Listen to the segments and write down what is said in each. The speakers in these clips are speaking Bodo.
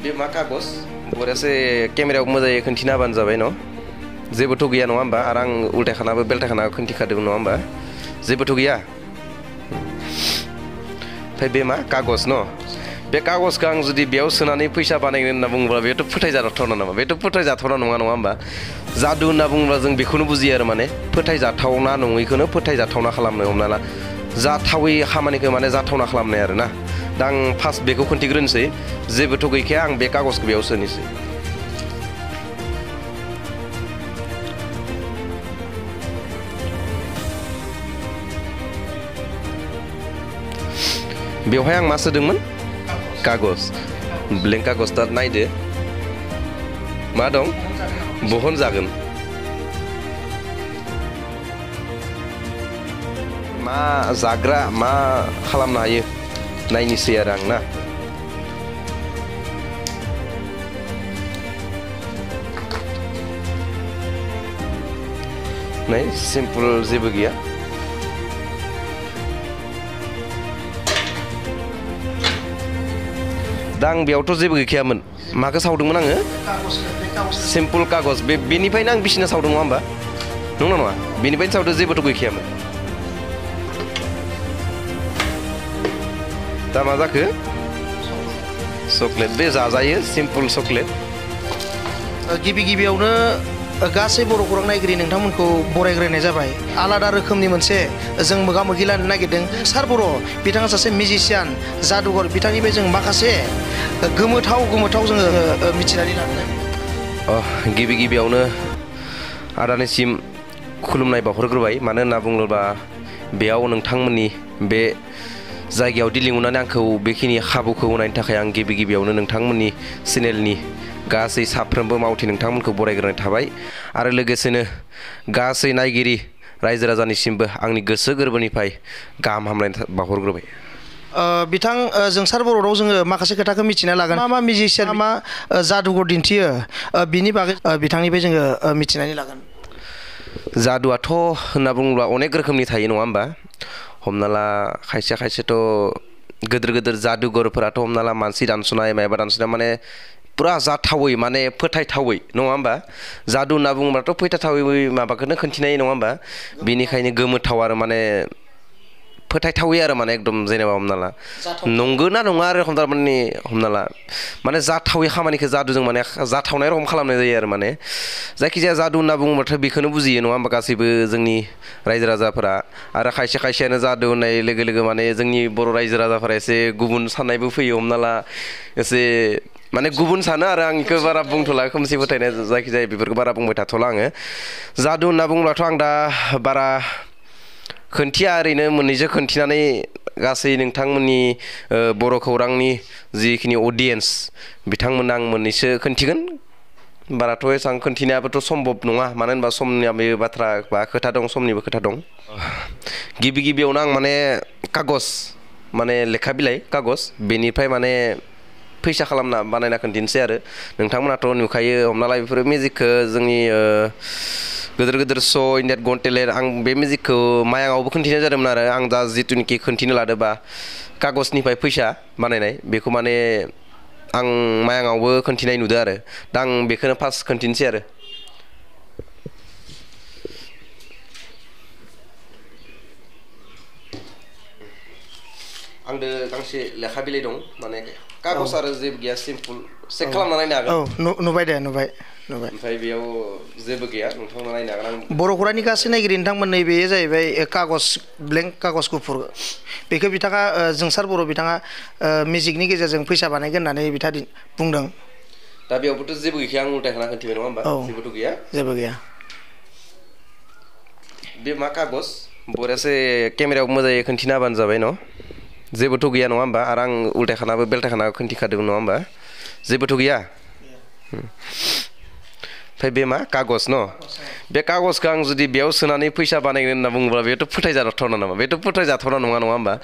बे मा कागज बरियासे केमेरायाव मोजाङै खोन्थिना होबानो जाबाय न' जेबोथ' गैया नङा होमबा आरो आं उल्थायखानाबो बेलथायखानाबो खोन्थिखादों नङा होमबा जेबोथ' गैया ओमफ्राय बे मा कागज न' बे कागजखौ आं जुदि बेयाव सोनानै फैसा बानायगोन होनना बुङोब्ला बेथ' फोथायजाथावना नामा बेथ' फोथायजाथावना नङा नङा होमबा जादु होनना बुङोब्ला जों बेखौनो बुजियो आरो माने फोथायजाथावना नङैखौनो फोथायजाथावना खालामनो हमना ला जाथावै खामानिखौ माने जाथावना खालामनाय आरो ना दा आं फार्स्ट बेखौ खोन्थिग्रोनोसै जेबोथ' गैखाया आं बे कागजखौ बेयाव सोनोसै बेवहाय आं मा सोदोंमोन कागज ब्लेंक कागज दा नायदो मा दं बहनजागोन मा जाग्रा मा खालामनो हायो नायनोसै आरो आं ना नै सिम्पोल जेबो गैया दा आं बेयावथ' जेबो गैखायामोन माखौ सावदोंमोन आङो सिम्पोल कागज बेनिफ्रायनो आं बिसिना सावदों नङा होमबा नंगौ नङा बेनिफ्रायनो सावदों जेबोथ' गैखायामोन दा मा जाखो चक्लेट बे जाजायो सिम्पोल चक्लेट गिबियावनो गासै बर' खौरां नायगिरि नोंथांमोनखौ बरायग्रोनाय जाबाय आलादा रोखोमनि मोनसे जों मोगा मोगि लानो नागिरदों सार बर' बिथाङा सासे मिउजिशियान जादुगर बिथांनिफ्राय जों माखासे गोमोथाव जोङो मिथिनानै लानो नागिरदों गिबियावनो आदानिसिम खुलुमनाय बावहरग्रोबाय मानो होनना बुङोब्ला बेयाव नोंथांमोननि बे जायगायाव लिंहरनानै आंखौ बेखिनि खाबुखौ होनायनि थाखाय आं गिबियावनो नोंथांमोननि चेनेलनि गासै साफ्रोमबो मावथि नोंथांमोनखौ बरायग्रोनाय थाबाय आरो लोगोसेनो गासै नायगिरि रायजो राजानिसिमबो आंनि गोसो गोरबोनिफ्राय गाहाम हामलायनाय बावहरग्रोबाय बिथां जोंसार बर'आव जोङो माखासे खोथाखौ मिथिना लागोन मा मिउजिशियान मा जादुगर दिन्थियो बिनि बागै बिथांनिफ्राय जोङो मिथिनानै लागोन जादुआथ' होनना बुङोब्ला अनेक रोखोमनि थायो नङा होमबा हमना ला खायसेथ' गिदिर जादुगरफोराथ' हमना ला मानसि दानस'नाय मायबा दानस'नाय माने पुरा जाथावै माने फोथायथावै नङा होमबा जादु होनना बुङोब्लाथ' फोथायथावै माबाखौनो खोन्थिनाय नङा होमबा बेनिखायनो गोमोथाव आरो माने फोथायथावै आरो माने एकदम जेनेबा हमना ला नंगौ ना नङा आरो थारमाने हमना ला माने जाथावै खामानिखौ जादुजों माने जाथावनाय रखम खालामनाय जायो आरो माने जायखिजाया जादु होनना बुङोब्लाथ' बेखौनो बुजियो नङा होमबा गासैबो जोंनि रायजो राजाफोरा आरो खायसेयानो जादु होननाय लोगो माने जोंनि बर' रायजो राजाफोरा एसे गुबुन साननायबो फैयो हमना ला एसे माने गुबुन सानो आरो आं बेखौ बारा बुंथ'ला खोमसि फोथायनाय जायखिजाया बेफोरखौ बारा बुंबाय थाथ'ला आङो जादु होनना बुङोब्लाथ' आं दा बारा खोन्थिया ओरैनो मोननैसो खोन्थिनानै गासै नोंथांमोननि बर' खौरांनि जिखिनि अडियेन्स बिथांमोननो आं मोननैसो खोन्थिगोन बाराथ' एसेबां खोन्थिनायाबोथ' सम्भब नङा मानो होनबा समनियाबो बाथ्रा बा खोथा दं समनिबो खोथा दं गिबियावनो आं माने कागज माने लेखा बिलाइ कागज बेनिफ्राय माने फैसा खालामना बानायना खोन्थिनोसै आरो नोंथांमोनाथ' नुखायो हमना ला बेफोर मेजिकखौ जोंनि गिदिर श' इन्डियान गन टेलेन्ट आं बे मेजिकखौ मायाङावबो खोन्थिनाय जादोंमोन आरो आं दा जिथुनिखि खोन्थिनो लादोंबा कागजनिफ्राय फैसा बानायनाय बेखौ माने आं मायाङावबो खोन्थिनाय नुदों आरो दा आं बेखौनो फार्स्ट खोन्थिनोसै आरो आंदो गांसे लेखा बिलाइ दं माने कागज आरो जेबो गैया सिम्पोल चेक खालामना नायनो हागोन नुबाय दे नुबाय ओमफ्राय बेयाव जेबो गैया नोंथांमोना नायनो हागोन बर' खौरांनि गासै नायगिरि नोंथांमोननै बेयो जाहैबाय कागज ब्लेंक कागज गुफुर बेखौ बिथाङा जोंसार बर' बिथाङा मिउजिकनि गेजेरजों फैसा बानायगोन होननानै बिथाङा बुंदों दा बेयावबोथ' जेबो गैखाया आं उल्थायखाना खोन्थिबाय नङा होमबा जेबोथ' गैया जेबो गैया बे मा कागज बरियासे केमेरायाव मोजाङै खोन्थिना होबानो जाबाय न' जेबोथ' गैया नङा होमबा आरो आं उल्थायखानाबो बेलथायखानाबो खोन्थिखादोंमोन नङा होमबा जेबोथ' गैया ओमफ्राय बे मा कागज न' बे कागजखौ आं जुदि बेयाव सोनानै फैसा बानायगोन होनना बुङोब्ला बेथ' फोथायजाथावना नामा बेथ' फोथायजाथावना नङा होमबा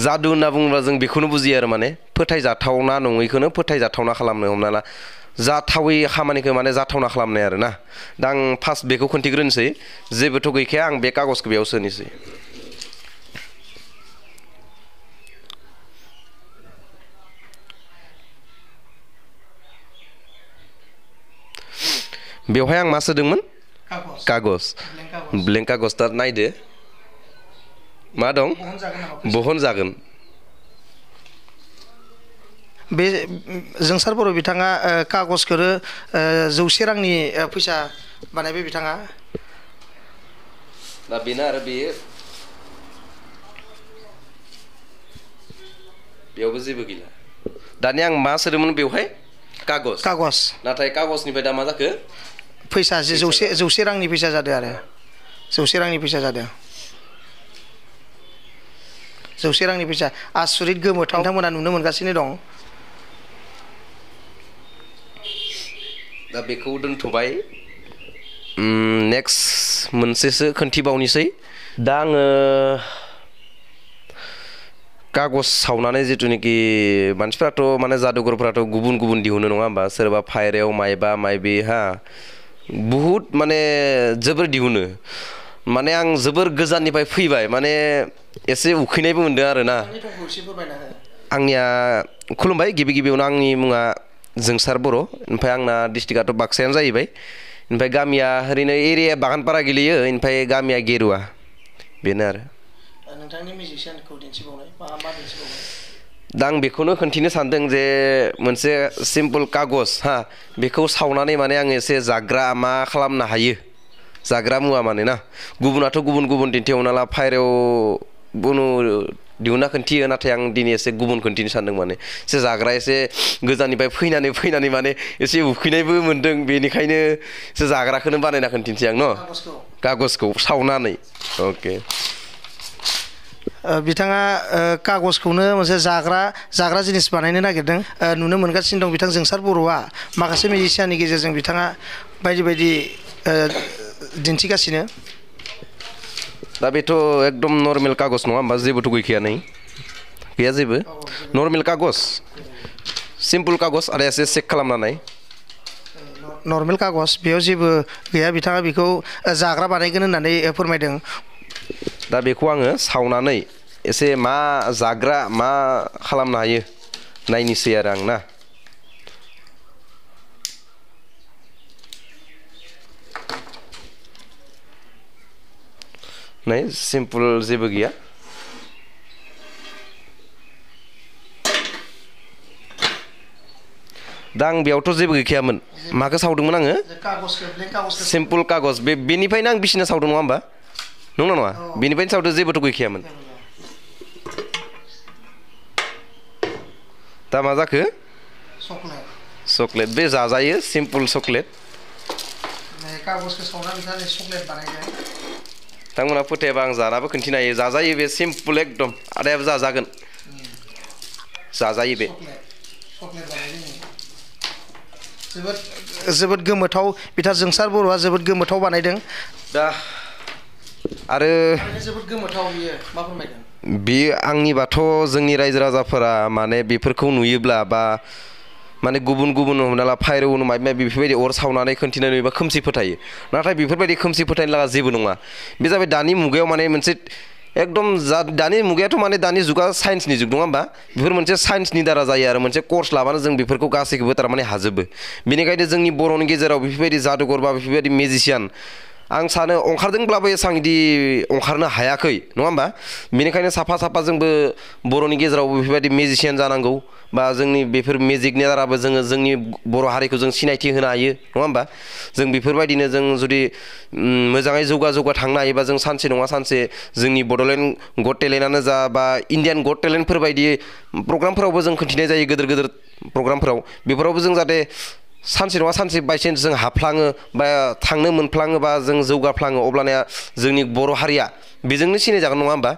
जादु होनना बुङोब्ला जों बेखौनो बुजियो आरो माने फोथायजाथावना नङैखौनो फोथायजाथावना खालामनो हमना ला जाथावै खामानिखौ माने जाथावना खालामनाय आरो ना दा आं फार्स्ट बेखौ खोन्थिग्रोनोसै जेबोथ' गैखाया आं बे कागजखौ बेयाव सोनोसै बेवहाय आं मा सोदोंमोन कागज कागज ब्लेंक कागज दा नायदो मा दं बहन जागोन बे जोंसार बर' बिथाङा कागजखौ 100 रांनि फैसा बानायबाय बिथाङा दा बेनो आरो बेयो बेयावबो जेबो गैला दानि आं मा सोदोंमोन बेवहाय कागज नाथाय कागजनिफ्राय दा मा जाखो फैसा 100 रांनि फैसा जादों आरो 100 रांनि फैसा जादों 100 रांनि फैसा आसुरित गोमोथाव नोंथांमोना नुनो मोनगासिनो दं दा बेखौ दोनथ'बाय नेक्स्ट मोनसेसो खोन्थिबावनोसै दा आङो कागज सावनानै जिथुनिखि मानसिफ्राथ' माने जादुगरफ्राथ' गुबुन गुबुन दिहुनो नङा होमबा सोरबा फायरेव मायबा मायबि हा बुहुद माने जोबोर दिहुनो माने आं जोबोर गोजाननिफ्राय फैबाय माने एसे उखैनायबो मोनदों आरोना आंनिया खुलुमबाय गिबि गिबियावनो आंनि मुङा जोंसार बर' ओमफ्राय आंना डिस्ट्रिक्टआथ' बाक्सायानो जाहैबाय ओमफ्राय गामिया ओरैनो एरिया बागानपारा गोलैयो ओमफ्राय गामिया गेरुवा बेनो आरो नोंथांनि मिउजिशियानखौ दिन्थिबावनाय मा दिन्थिबावनाय दा आं बेखौनो खोन्थिनो सानदों जे मोनसे सिम्पोल कागज हा बेखौ सावनानै माने आं एसे जाग्रा मा खालामनो हायो जाग्रा मुवा माने ना गुबुनाथ' गुबुन गुबुन दिन्थियो हमना ला फायरेव बुनु दिहुनना खोन्थियो नाथाय आं दिनै एसे गुबुन खोन्थिनो सानदों माने एसे जाग्रा एसे गोजाननिफ्राय फैनानै माने एसे उखैनायबो मोनदों बेनिखायनो एसे जाग्राखौनो बानायना खोन्थिनोसै आं न' कागजखौ सावनानै अके बिथाङा कागजखौनो मोनसे जाग्रा जिनिस बानायनो नागिरदों नुनो मोनगासिनो दं बिथां जोंसार बर'आ माखासे मिउजिशियाननि गेजेरजों बिथाङा बायदि बायदि दिन्थिगासिनो दा बेथ' एकदम नर्मेल कागज नङा होमबा जेबोथ' गैया जेबो नर्मेल कागज सिम्पोल कागज आरो एसे चेक खालामनानै नर्मेल कागज बेयाव जेबो गैया बिथाङा बेखौ जाग्रा बानायगोन होननानै फोरमायदों दा बेखौ आङो सावनानै एसे मा जाग्रा मा खालामनो हायो नायनोसै आरो आं ना नाय सिम्पोल जेबो गैया दा आं बेयावथ' जेबो गैखायामोन माखौ सावदोंमोन आङो सिम्पोल कागज बेनिफ्रायनो आं बिसिना सावदों नङा होमबा नंगौ नङा बेनिफ्रायनो सावदों जेबोथ' गैखायामोन दा मा जाखो चक्लेट बे जाजायो सिम्पोल चक्लेट बिथांमोना फोथायाबा आं जानाबो खोन्थिनो हायो जाजायो बे सिम्पोल एकदम आदायाबो जाजागोन जाजायो बे जोबोद गोमोथाव बिथां जोंसार बर'आ जोबोद गोमोथाव बानायदों दा आरो जोबोद गोमोथाव बियो मा फोरमायदों बेयो आंनिबाथ' जोंनि रायजो राजाफोरा माने बेफोरखौ नुयोब्ला बा माने गुबुन हमना ला फायरेव माबा माबि बेफोरबायदि अर सावनानै खोन्थिनाय नुयोबा खोमसि फोथायो नाथाय बेफोरबायदि खोमसि फोथायनो लागा जेबो नङा बे जाबाय दानि मुगायाव माने मोनसे एकदम दानि मुगायाथ' माने दानि जुगा साइन्सनि जुग नङा होमबा बेफोर मोनसे साइन्सनि दारा जायो आरो मोनसे कर्स लाबानो जों बेफोरखौ गासैखौबो थारमाने हाजोबो बेनिखायनो जोंनि बर'नि गेजेराव बेफोरबायदि जादुगर बा बेफोरबायदि मेजिसियान आं सानो ओंखारदोंब्लाबो एसां इदि ओंखारनो हायाखै नङा होमबा बेनिखायनो साफा जोंबो बर'नि गेजेराव बेफोरबायदि मेजिसियान जानांगौ बा जोंनि बेफोर मेजिकनि दाराबो जोङो जोंनि बर' हारिखौ जों सिनायथि होनो हायो नङा होमबा जों बेफोरबायदिनो जों जुदि मोजाङै जौगा थांनो हायोबा जों सानसे नङा सानसे जोंनि बड'लेण्ड गट टेलेन्टआनो जा बा इण्डियान गट टेलेन्टफोर बायदि प्रग्रामफोरावबो जों खोन्थिनाय जायो गिदिर प्रग्रामफोराव बेफोरावबो जों जाहाथे सानसे नङा सानसे बायचान्स जों हाबफ्लाङो बा थांनो मोनफ्लाङोबा जों जौगाफ्लाङो अब्लानिया जोंनि बर' हारिया बेजोंनो सिनायजागोन नङा होमबा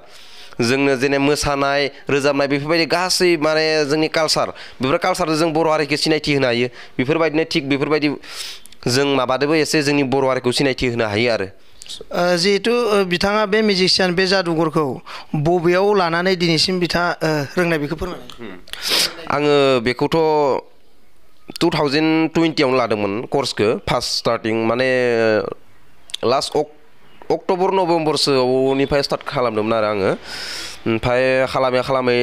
जोंनो जेने मोसानाय रोजाबनाय बेफोरबायदि गासै माने जोंनि कालसार बेफोर कालसारजों जों बर' हारिखौ सिनायथि होनो हायो बेफोरबायदिनो थिग बेफोरबायदि जों माबादोबो एसे जोंनि बर' हारिखौ सिनायथि होनो हायो आरो जिहेतु बिथाङा बे मिउजिशियान बे जादुगरखौ बबेयाव लानानै दिनैसिम बिथाङा रोंनाय बेखौ फोरमायनाय आङो बेखौथ' 2020 लादोंमोन कर्सखौ फार्स्ट स्टार्टिं माने लास्ट अक्ट'बर नभेम्बरसोनिफ्राय स्टार्ट खालामदोंमोन आरो आङो ओमफ्राय खालामै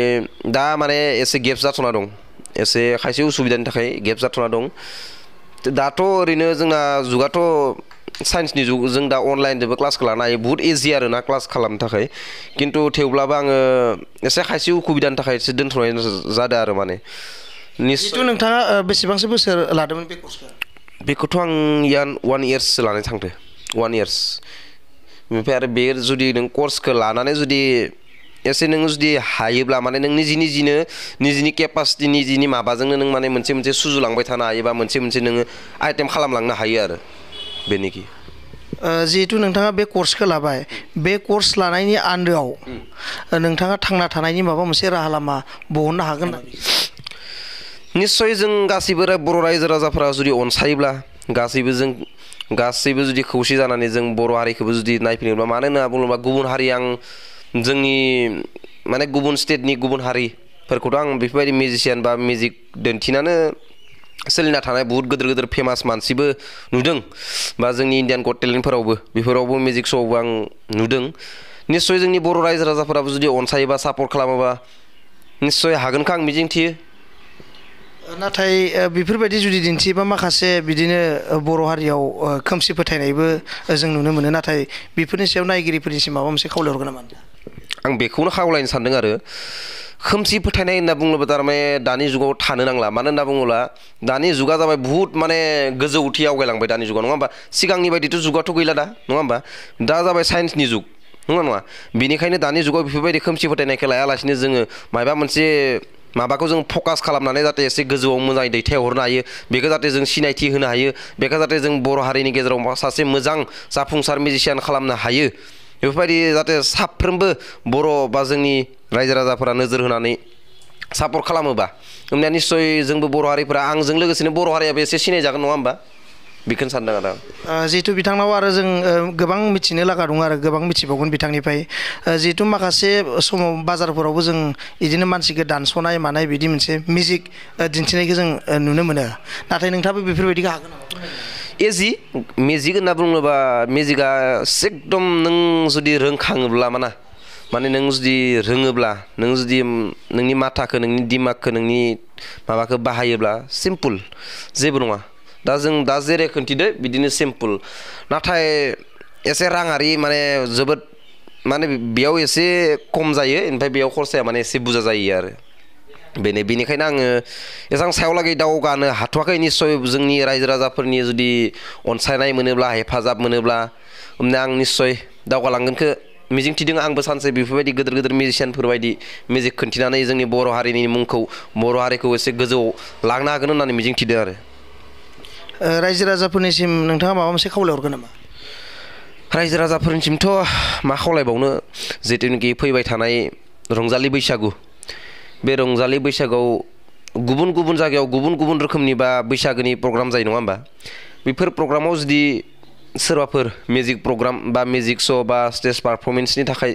दा माने एसे गेप जाथ'ना दं एसे खायसे उसुबिदानि थाखाय गेप जाथ'ना दं दाथ' ओरैनो जोंना जुगाथ' साइन्सनि जुग जों दा अनलाइनजोंबो क्लासखौ लानो हायो बुहुत इजि आरोना क्लास खालामनो थाखाय खिन्थु थेवब्लाबो आङो एसे खायसे उसुबिदानि थाखाय एसे दोनथ'नाय जादों आरो माने जितु नोंथाङा बेसेबांसो बोसोर लादोंमोन बे कर्सखौ बेखौथ' आं 1 इयार्ससो लानाय थांदो 1 इयार्स ओमफ्राय आरो बे जुदि नों कर्सखौ लानानै जुदि एसे नों जुदि हायोब्ला माने नों निजिनि केपासिटि निजिनि माबाजोंनो नों माने मोनसे सुजुलांबाय थानो हायो बा मोनसे नोङो आइटेम खालामलांनो हायो आरो बेनोखि जिहेतु नोंथाङा बे कर्सखौ लाबाय बे कर्स लानायनि आन्दोआव नोंथाङा थांना थानायनि माबा मोनसे राहा लामा बहननो हागोन निस्सय जों गासैबो बर' रायजो राजाफोरा जुदि अनसायोब्ला गासैबो जुदि खौसे जानानै जों बर' हारिखौबो जुदि नायफिनोब्ला मानो होनना बुङोब्ला गुबुन हारि आं जोंनि माने गुबुन स्टेटनि गुबुन हारिफोरखौथ' आं बेफोरबायदि मिउजिशियान बा मिउजिक दिन्थिनानै सोलिना थानाय बुहुत गिदिर फेमास मानसिबो नुदों बा जोंनि इण्डियान गट टेलेन्टफोरावबो बेफोरावबो मिउजिक श'आवबो आं नुदों निस्सय जोंनि बर' रायजो राजाफोराबो जुदि अनसायोबा सापर्ट खालामोबा निस्सय हागोनखौ आं मिजिंथियो नाथाय बेफोरबायदि जुदि दिन्थियोबा माखासे बिदिनो बर' हारियाव खोमसि फोथायनायबो जों नुनो मोनो नाथाय बेफोरनि सायाव नायगिरिफोरनिसिम माबा मोनसे खावलायहरगोन नामा आं बेखौनो खावलायनो सानदों आरो खोमसि फोथायनाय होनना बुङोब्ला थारमाने दानि जुगाव थानो नांला मानो होनना बुङोब्ला दानि जुगा जाबाय बुहुत माने गोजौथि आवगायलांबाय दानि जुगाव नङा होमबा सिगांनि बायदिथ' जुगाथ' गैला दा नङा होमबा दा जाबाय साइन्सनि जुग नङा बेनिखायनो दानि जुगाव बेफोरबायदि खोमसि फोथायनायखौ लायालासिनो जोङो माबा मोनसे माबाखौ जों फकास खालामनानै जाहाथे एसे गोजौआव मोजाङै दैथायहरनो हायो बेखौ जाहाथे जों सिनायथि होनो हायो बेखौ जाहाथे जों बर' हारिनि गेजेराव सासे मोजां जाफुंसार मिउजिशियान खालामनो हायो बेफोरबायदि जाहाथे साफ्रोमबो बर' बा जोंनि रायजो राजाफोरा नोजोर होनानै सापर्ट खालामोबा होमब्ला निस्सय जोंबो बर' हारिफोरा आंजों लोगोसेनो बर' हारियाबो एसे सिनायजागोन नङा होमबा बेखौनो सानदों आरो जिहेतु बिथांनाव आरो जों गोबां मिथिनो लागा दं आरो गोबां मिथिबावगोन बिथांनिफ्राय जिहेतु माखासे समाव बाजारफोरावबो जों बिदिनो मानसिखौ दानस'नाय मानाय बिदि मोनसे मिउजिक दिन्थिनायखौ जों नुनो मोनो नाथाय नोंथाङाबो बेफोरबायदिखौ हागोन नामा इजि मिउजिक होनना बुङोबा मिउजिकआ एकदम नों जुदि रोंखाङोब्ला माने नों जुदि रोङोब्ला नों जुदि नोंनि माथाखौ नोंनि दिमागखौ नोंनि माबाखौ बाहायोब्ला सिम्पोल जेबो नङा जों दा जेरै खोन्थिदो बिदिनो सिम्पोल नाथाय एसे राङारि माने जोबोद माने बेयाव एसे खम जायो ओमफ्राय बेयाव खरसाया माने एसे बुरजा जायो आरो बेनिखायनो आङो एसेबां सायावलागै दावगानो हाथ'वाखै निस्सय जोंनि रायजो राजाफोरनि जुदि अनसायनाय मोनोब्ला हेफाजाब मोनोब्ला होमब्ला आं निस्सय दावगालांगोनखौ मिजिंथिदों आंबो सानसे बेफोरबायदि गिदिर मिउजिशियानफोर बायदि मिउजिक खोन्थिनानै जोंनि बर' हारिनि मुंखौ बर' हारिखौ एसे गोजौआव लांनो हागोन होननानै मिजिंथिदों आरो रायजो राजाफोरनिसिम नोंथाङा माबा मोनसे खावलायहरगोन नामा रायजो राजाफोरनिसिमथ' मा खावलायबावनो जिथुनाखि फैबाय थानाय रंजालि बैसागु बे रंजालि बैसागुआव गुबुन जायगायाव गुबुन रोखोमनि बा बैसागोनि प्रग्राम जायो नङा होमबा बेफोर प्रग्रामाव जुदि सोरबाफोर मिउजिक प्रग्राम बा मिउजिक श' बा स्टेज पारफरमेन्सनि थाखाय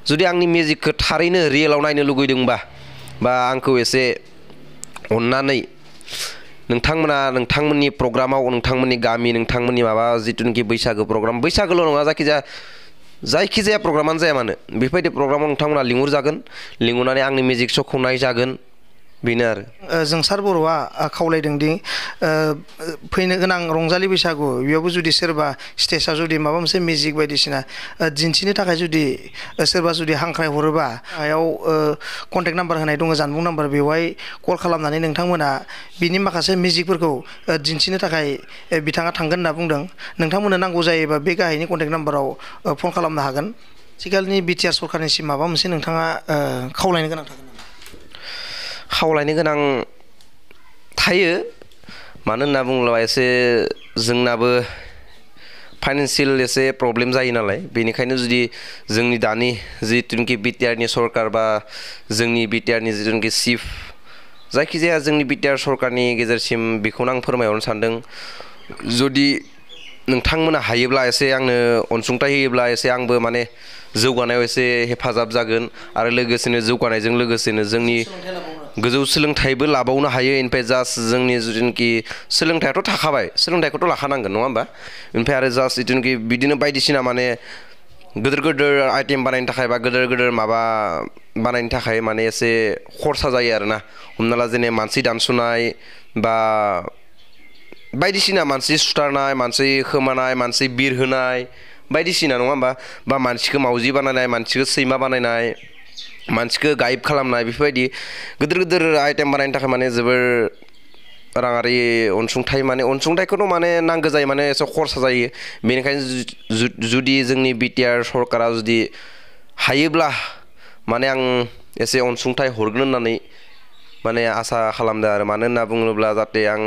जुदि आंनि मिउजिकखौ थारैनो रियेलाव नायनो लुगैदोंबा बा आंखौ एसे अननानै नोंथांमोना नोंथांमोननि प्रग्रामाव नोंथांमोननि गामि नोंथांमोननि माबा जिथुनाखि बैसागो प्रग्राम बैसागोल' नङा जायखिजाया प्रग्रामानो जाया मानो बेफोरबायदि प्रग्रामाव नोंथांमोना लिंहरजागोन लिंहरनानै आंनि मिउजिक श'खौ नायजागोन बेनो आरो जोंसार बर'आ खावलायदों दि फैनो गोनां रंजालि बैसागु बेयावबो जुदि सोरबा स्टेजआव जुदि माबा मोनसे मिउजिक बायदिसिना दिन्थिनो थाखाय जुदि सोरबा जुदि हांख्राय हरोबा हायाव कन्टेक्ट नाम्बार होनाय दङ जानबुं नाम्बार बेवहाय कल खालामनानै नोंथांमोना बिनि माखासे मिउजिकफोरखौ दिन्थिनो थाखाय बिथाङा थांगोन होनना बुंदों नोंथांमोननो नांगौ जायोबा बे गाहायनि कन्टेक्ट नाम्बाराव फन खालामनो हागोन आथिखालनि बिटिआर सरकारनिसिम माबा मोनसे नोंथाङा खावलायनो गोनां थागोन खावलायनो गोनां थायो मानो होनना बुङोब्ला एसे जोंनाबो फाइनान्सियेल एसे प्रब्लेम जायो नालाय बेनिखायनो जुदि जोंनि दानि जिथुनाखि बिटिआरनि सरकार बा जोंनि बिटिआरनि जिथुनाखि चिफ जायखिजाया जोंनि बिटिआर सरकारनि गेजेरसिम बेखौनो आं फोरमायहरनो सानदों जुदि नोंथांमोना हायोब्ला एसे आंनो अनसुंथाइ होयोब्ला एसे आंबो माने जौगानायाव एसे हेफाजाब जागोन आरो लोगोसेनो जौगानायजों लोगोसेनो जोंनि गोजौ सोलोंथाइबो लाबावनो हायो ओमफ्राय जास्ट जोंनि जिथुनाखि सोलोंथाइयाथ' थाखाबाय सोलोंथाइखौथ' लाखानांगोन नङा होमबा ओमफ्राय आरो जास्ट जिथुनाखि बिदिनो बायदिसिना माने गिदिर आइटेम बानायनो थाखाय बा गिदिर माबा बानायनो थाखाय माने एसे खरसा जायो आरोना हमना ला जेने मानसि दानस'नाय बा बायदिसिना मानसि सुथारनाय मानसि खोमानाय मानसि बिर होनाय बायदिसिना नङा होमबा बा मानसिखौ मावजि बानायनाय मानसिखौ सैमा बानायनाय मानसिखौ गाइड खालामनाय बेफोरबायदि गिदिर गिदिर आइटेम बानायनो थाखाय माने जोबोर राङारि अनसुंथाइ माने अनसुंथाइखौथ' माने नांगौ जायो माने एसे खरसा जायो बेनिखायनो जुदि जोंनि बिटिआर सरकारा जुदि हायोब्ला माने आं एसे अनसुंथाइ हरगोन होननानै माने आसा खालामदों आरो मानो होनना बुङोब्ला जाहाथे आं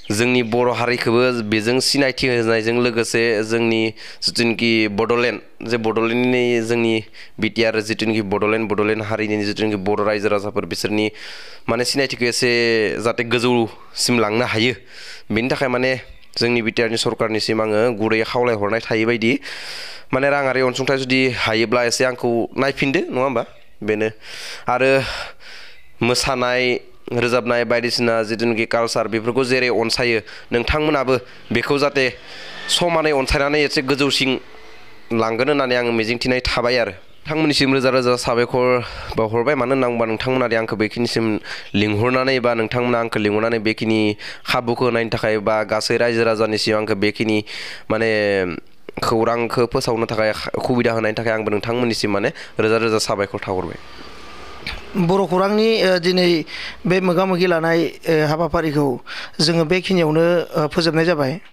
जोंनि बर' हारिखौबो बेजों सिनायथि होनायजों लोगोसे जोंनि जिथुनाखि बड'लेण्ड जे बड'लेण्डनि जोंनि बिटिआर जिथुनाखि बड'लेण्ड हारिनि जिथुनाखि बर' रायजो राजाफोर बिसोरनि माने सिनायथिखौ एसे जाहाथे गोजौसिम लांनो हायो बेनि थाखाय माने जोंनि बिटिआरनि सरकारनिसिम आङो गुरैयै खावलायहरनाय थायो बायदि माने राङारि अनसुंथाइ जुदि हायोब्ला एसे आंखौ नायफिनदो नङा होमबा बेनो आरो मोसानाय रोजाबनाय बायदिसिना जिथुनाखि कालसार बेफोरखौ जेरै अनसायो नोंथांमोनाबो बेखौ जाहाथे समानै अनसायनानै एसे गोजौसिन लांगोन होननानै आं मिजिंथिनाय थाबाय आरो नोंथांमोननिसिम रोजा रोजा साबायखर बावहरबाय मानो होनना बुंबा नोंथांमोना आंखौ बेखिनिसिम लिंहरनानै बा नोंथांमोना आंखौ लिंहरनानै बेखिनि खाबुखौ होनायनि थाखाय बा गासै रायजो राजानिसिम आंखौ बेखिनि माने खौरांखौ फोसावनो थाखाय सुबिदा होनायनि थाखाय आंबो नोंथांमोननिसिम माने रोजा रोजा साबायखर थाहरबाय बर' खौरांनि दिनै बे मोगा मोगि लानाय हाबाफारिखौ जोङो बेखिनियावनो फोजोबनाय जाबाय